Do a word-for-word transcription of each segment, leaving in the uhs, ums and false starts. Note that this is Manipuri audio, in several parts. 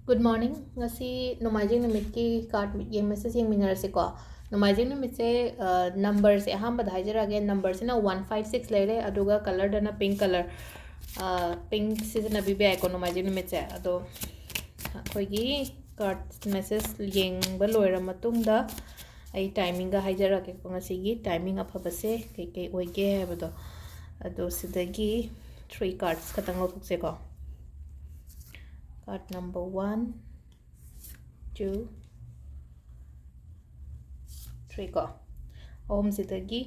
Good morning. ꯉꯁꯤ ꯅꯣꯡꯃꯥꯏꯖꯤꯡ ꯅꯨꯃꯤꯠꯀꯤ card ꯌꯦꯡ message ꯌꯦꯡꯃꯤꯟꯅꯔꯁꯤꯀꯣ. ꯅꯣꯡꯃꯥꯏꯖꯤꯡ ꯅꯨꯃꯤꯠꯁꯦ, ꯑ, numberꯁꯦ ꯑꯍꯥꯟꯕꯗ ꯍꯥꯏꯖꯔꯛꯑꯒꯦ. Numberꯁꯤꯅ one five six ꯂꯩꯔꯦ, ꯑꯗꯨꯒ colourꯗꯅ pink colour, ꯑ, pink ꯁꯤꯖꯤꯟꯅꯕꯤꯕ ꯌꯥꯏꯀꯣ ꯅꯣꯡꯃꯥꯏꯖꯤꯡ ꯅꯨꯃꯤꯠꯁꯦ꯫ ꯑꯗꯣ ꯑꯩꯈꯣꯏꯒꯤ card message ꯌꯦꯡꯕ ꯂꯣꯏꯔ ꯃꯇꯨꯡꯗ ꯑꯩ timingꯒ ꯍꯥꯏꯖꯔꯛꯀꯦꯀꯣ, ꯉꯁꯤꯒꯤ timing ꯑꯐꯕꯁꯦ ꯀꯩꯀꯩ ꯑꯣꯏꯒꯦ ꯍꯥꯏꯕꯗꯣ꯫ ꯑꯗꯣ ꯁꯤꯗꯒꯤ three cards ꯈꯛꯇꯪ ꯂꯧꯊꯣꯛꯁꯦꯀꯣ꯫ Card number one, two, three ꯀꯣ꯫ ꯑꯍꯨꯝꯁꯤꯗꯒꯤ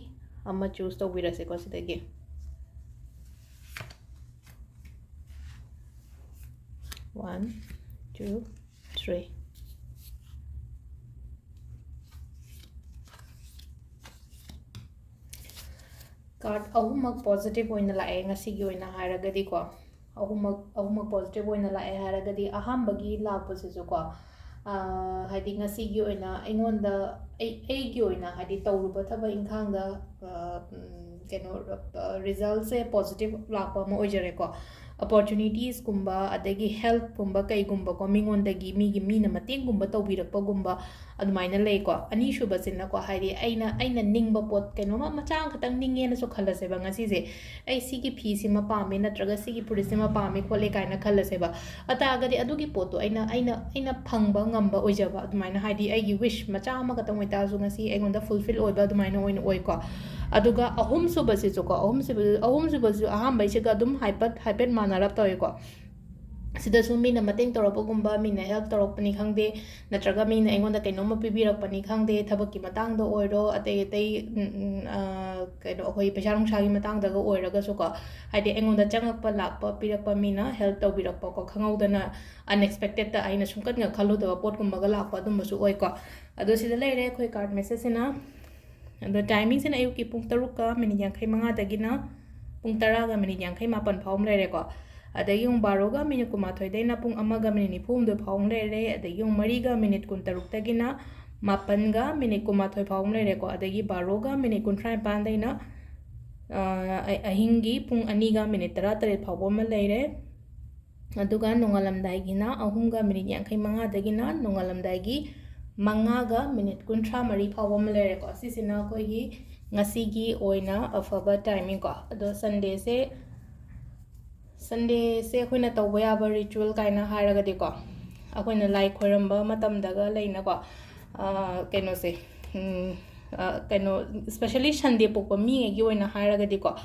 ꯑꯃ choose ꯇꯧꯕꯤꯔꯁꯦꯀꯣ ꯁꯤꯗꯒꯤ꯫ One, two, three. Card ꯑꯍꯨꯝꯃꯛ positive ꯑꯣꯏꯅ ꯂꯥꯛꯑꯦ ꯉꯁꯤꯒꯤ ꯑꯣꯏꯅ ꯍꯥꯏꯔꯒꯗꯤꯀꯣ꯫ ꯑꯍꯨꯝꯃꯛ, ꯑꯍꯨꯝꯃꯛ positive ꯑꯣꯏꯅ ꯂꯥꯛꯑꯦ ꯍꯥꯏꯔꯒꯗꯤ ꯑꯍꯥꯟꯕꯒꯤ ꯂꯥꯛꯄꯁꯤꯁꯨꯀꯣ, ꯑꯥ, ꯍꯥꯏꯗꯤ ꯉꯁꯤꯒꯤ ꯑꯣꯏꯅ ꯑꯩꯉꯣꯟꯗ, ꯑꯩ, ꯑꯩꯒꯤ ꯑꯣꯏꯅ ꯍꯥꯏꯗꯤ ꯇꯧꯔꯨꯕ ꯊꯕꯛ ꯏꯪꯈꯥꯡꯗ, ꯑꯥ, ꯎꯝ, ꯀꯩꯅꯣ, ꯑ, resultꯁꯦ positive ꯂꯥꯛꯄ ꯑꯃ ꯑꯣꯏꯖꯔꯦꯀꯣ꯫ Opportunitiesꯀꯨꯝꯕ, ꯑꯗꯒꯤ helpꯀꯨꯝꯕ ꯀꯩꯒꯨꯝꯕꯀꯣ, ꯃꯤꯉꯣꯟꯗꯒꯤ, ꯃꯤꯒꯤ, ꯃꯤꯅ ꯃꯇꯦꯡꯒꯨꯝꯕ ꯇꯧꯕꯤꯔꯛꯄꯒꯨꯝꯕ ꯑꯗꯨꯃꯥꯏꯅ ꯂꯩꯀꯣ꯫ ꯑꯅꯤꯁꯨꯕꯁꯤꯅꯀꯣ, ꯍꯥꯏꯗꯤ ꯑꯩꯅ, ꯑꯩꯅ ꯅꯤꯡꯕ ꯄꯣꯠ ꯀꯩꯅꯣꯝꯃ ꯃꯆꯥ ꯑꯃꯈꯛꯇꯪ ꯅꯤꯡꯉꯦꯅꯁꯨ ꯈꯜꯂꯁꯦꯕ ꯉꯁꯤꯁꯦ꯫ ꯑꯩ ꯁꯤꯒꯤ ꯐꯤꯁꯤꯃ ꯄꯥꯝꯃꯦ ꯅꯠꯇ꯭ꯔꯒ ꯁꯤꯒꯤ ꯐꯨꯔꯤꯠꯁꯤꯃ ꯄꯥꯝꯃꯦ ꯈꯣꯠꯂꯦ ꯀꯥꯏꯅ ꯈꯜꯂꯁꯦꯕ꯫ ꯑꯇꯥꯔꯒꯗꯤ ꯑꯗꯨꯒꯤ ꯄꯣꯠꯇꯣ ꯑꯩꯅ, ꯑꯩꯅ, ꯑꯩꯅ ꯐꯪꯕ ꯉꯝꯕ ꯑꯣꯏꯖꯕ, ꯑꯗꯨꯃꯥꯏꯅ ꯍꯥꯏꯗꯤ ꯑꯩꯒꯤ wish ꯃꯆꯥ ꯑꯃꯈꯛꯇꯪ ꯑꯣꯏꯇꯥꯔꯁꯨ ꯉꯁꯤ ꯑꯩꯉꯣꯟꯗ fulfill ꯑꯣꯏꯕ ꯑꯗꯨꯃꯥꯏꯅ ꯑꯣꯏꯅ ꯑꯣꯏꯀꯣ꯫ ꯑꯗꯨꯒ ꯑꯍꯨꯝꯁꯨꯕꯁꯤꯁꯨꯀꯣ, ꯑꯍꯨꯝꯁꯨꯕ-, ꯑꯍꯨꯝꯁꯨꯕꯁꯨ ꯑꯍꯥꯟꯕꯩꯁꯤꯒ ꯑꯗꯨꯝ ꯍꯥꯏꯐꯦꯠ, ꯍꯥꯏꯐꯦꯠ ꯃꯥꯟꯅꯔꯞ ꯇꯧꯋꯦꯀꯣ꯫ ꯁꯤꯗꯁꯨ ꯃꯤꯅ ꯃꯇꯦꯡ ꯇꯧꯔꯛꯄꯒꯨꯝꯕ, ꯃꯤꯅ help ꯇꯧꯔꯛꯄꯅꯤ ꯈꯪꯗꯦ, ꯅꯠꯇ꯭ꯔꯒ ꯃꯤꯅ ꯑꯩꯉꯣꯟꯗ ꯀꯩꯅꯣꯝꯃ ꯄꯤꯕꯤꯔꯛꯄꯅꯤ ꯈꯪꯗꯦ, ꯊꯕꯛꯀꯤ ꯃꯇꯥꯡꯗ ꯑꯣꯏꯔꯣ, ꯑꯇꯩ ꯑꯇꯩ, ꯎꯝ, ꯎꯝ, ꯑ, ꯀꯩꯅꯣ, ꯑꯩꯈꯣꯏ ꯄꯩꯁꯥ ꯅꯨꯡꯁꯥꯒꯤ ꯃꯇꯥꯡꯗꯒ ꯑꯣꯏꯔꯒꯁꯨꯀꯣ, ꯍꯥꯏꯗꯤ ꯑꯩꯉꯣꯟꯗ ꯆꯪꯉꯛꯄ ꯂꯥꯛꯄ, ꯄꯤꯔꯛꯄ ꯃꯤꯅ help ꯇꯧꯕꯤꯔꯛꯄꯀꯣ, ꯈꯪꯍꯧꯗꯅ unexpectedꯇ ꯑꯩꯅ ꯁꯨꯡꯈꯟꯒ ꯈꯜꯂꯨꯗꯕ ꯄꯣꯠꯀꯨꯝꯕꯒ ꯂꯥꯛꯄ ꯑꯗꯨꯝꯕꯁꯨ ꯑꯣꯏꯀꯣ꯫ ꯑꯗꯣ ꯁꯤꯗ ꯂꯩꯔꯦ ꯑꯩꯈꯣꯏ card messageꯁꯤꯅ꯫ ꯑꯗꯣ timingꯁꯤꯅ ꯑꯌꯨꯛꯀꯤ ꯄꯨꯡ ꯇꯔꯨꯛꯀ minute ꯌꯥꯡꯈꯩ ꯃꯉꯥꯗꯒꯤꯅ ꯄꯨꯡ ꯇꯔꯥꯒ minute ꯌꯥꯡꯈꯩ ꯃꯥꯄꯟ ꯐꯥꯎ ꯑꯃ ꯂꯩꯔꯦꯀꯣ꯫ ꯑꯗꯒꯤ ꯑꯃꯨꯛ ꯕꯥꯔꯣꯒ minute ꯀꯨꯟꯃꯥꯊꯣꯏꯗꯩꯅ ꯄꯨꯡ ꯑꯃꯒ minute ꯅꯤꯐꯨ ꯍꯨꯝꯗꯣꯏ ꯐꯥꯎ ꯑꯃ ꯂꯩꯔꯦ꯫ ꯑꯗꯒꯤ ꯑꯃꯨꯛ ꯃꯔꯤꯒ minute ꯀꯨꯟꯇꯔꯨꯛꯇꯒꯤꯅ ꯃꯥꯄꯟꯒ minute ꯀꯨꯟꯃꯥꯊꯣꯏ ꯐꯥꯎ ꯑꯃ ꯂꯩꯔꯦꯀꯣ꯫ ꯑꯗꯒꯤ ꯕꯥꯔꯣꯒ minute ꯀꯨꯟꯊ꯭ꯔꯥ ꯅꯤꯄꯥꯟꯗꯩꯅ, ꯑ, ꯑ-, ꯑꯍꯤꯡꯒꯤ ꯄꯨꯡ ꯑꯅꯤꯒ minute ꯇꯔꯥꯇꯔꯦꯠ ꯐꯥꯎꯕ ꯑꯃ ꯂꯩꯔꯦ꯫ ꯑꯗꯨꯒ ꯅꯣꯡꯉꯥꯜꯂꯝꯗꯥꯏꯒꯤꯅ ꯑꯍꯨꯝꯒ ꯃꯤꯅꯤꯠ ꯌꯥꯡꯈꯩ ꯃꯉꯥꯗꯒꯤꯅ ꯅꯣꯡꯉꯥꯜꯂꯝꯗꯥꯏꯒꯤ ꯃꯉꯥꯒ ꯃꯤꯅꯤꯠ ꯀꯨꯟꯊ꯭ꯔꯥ ꯃꯔꯤ ꯐꯥꯎꯕ ꯑꯃ ꯂꯩꯔꯦꯀꯣ꯫ ꯁꯤꯁꯤꯅ ꯑꯩꯈꯣꯏꯒꯤ ꯉꯁꯤꯒꯤ ꯑꯣꯏꯅ ꯑꯐꯕ ꯇꯥꯏꯃꯤꯡ ꯀꯣ꯫ ꯑꯗꯣ ꯁꯟꯗꯦꯁꯦ, ꯁꯟꯗꯦꯁꯦ ꯑꯩꯈꯣꯏꯅ ꯇꯧꯕ ꯌꯥꯕ ꯔꯤꯆꯨꯋꯦꯜ ꯀꯥꯏꯅ ꯍꯥꯏꯔꯒꯗꯤꯀꯣ, ꯑꯩꯈꯣꯏꯅ ꯂꯥꯏ ꯈꯣꯏꯔꯝꯕ ꯃꯇꯝꯗꯒ ꯂꯩꯅꯀꯣ, ꯑ, ꯀꯩꯅꯣꯁꯦ, ꯎꯝ, ꯑ, ꯀꯩꯅꯣ, especially ꯁꯟꯗꯦ ꯄꯣꯛꯄ ꯃꯤꯉꯩꯒꯤ ꯑꯣꯏꯅ ꯍꯥꯏꯔꯒꯗꯤꯀꯣ,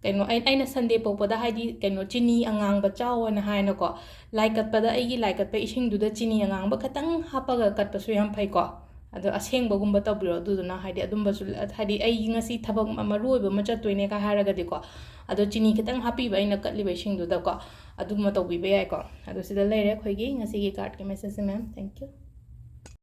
ꯀꯩꯅꯣ, ꯑꯩ-, ꯑꯩꯅ ꯁꯟꯗꯦ ꯄꯣꯛꯄꯗ, ꯍꯥꯏꯗꯤ, ꯀꯩꯅꯣ, ꯆꯤꯅꯤ ꯑꯉꯥꯡꯕ ꯆꯥꯎ ꯍꯥꯏꯅ ꯍꯥꯏꯅꯀꯣ, ꯂꯥꯏ ꯀꯠꯄꯗ ꯑꯩꯒꯤ ꯂꯥꯏ ꯀꯠꯄ ꯏꯁꯤꯡꯗꯨꯗ ꯆꯤꯅꯤ ꯑꯉꯥꯡꯕ ꯈꯤꯇꯪ ꯍꯥꯞꯄꯒ ꯀꯠꯄꯁꯨ ꯌꯥꯝ ꯐꯩꯀꯣ꯫ ꯑꯗꯣ ꯑꯁꯦꯡꯕꯒ ꯇꯧꯕꯤꯔꯣ꯫ ꯑꯗꯨꯗꯨꯅ, ꯍꯥꯏꯗꯤ, ꯑꯗꯨꯝꯕꯁꯨ, ꯍꯥꯏꯗꯤ, ꯑꯩ ꯉꯁꯤ ꯊꯕꯛ ꯃ-, ꯃꯔꯨ ꯑꯣꯏꯕ ꯑꯃ ꯆꯠꯇꯣꯏꯅꯦ ꯀꯥꯏ ꯍꯥꯏꯔꯒꯗꯤꯀꯣ, ꯑꯗꯣ ꯆꯤꯅꯤ ꯈꯤꯇꯪ ꯍꯥꯞꯄꯤꯕ ꯑꯩꯅ ꯀꯠꯂꯤꯕ ꯏꯁꯤꯡꯗꯨꯗꯀꯣ, ꯑꯗꯨꯝꯕ ꯇꯧꯕꯤꯕ ꯌꯥꯏꯀꯣ꯫ ꯑꯗꯣ ꯁꯤꯗ ꯂꯩꯔꯦ ꯑꯩꯈꯣꯏꯒꯤ ꯉꯁꯤꯒꯤ cardꯀꯤ messageꯁꯦ, ma'am. Thank you.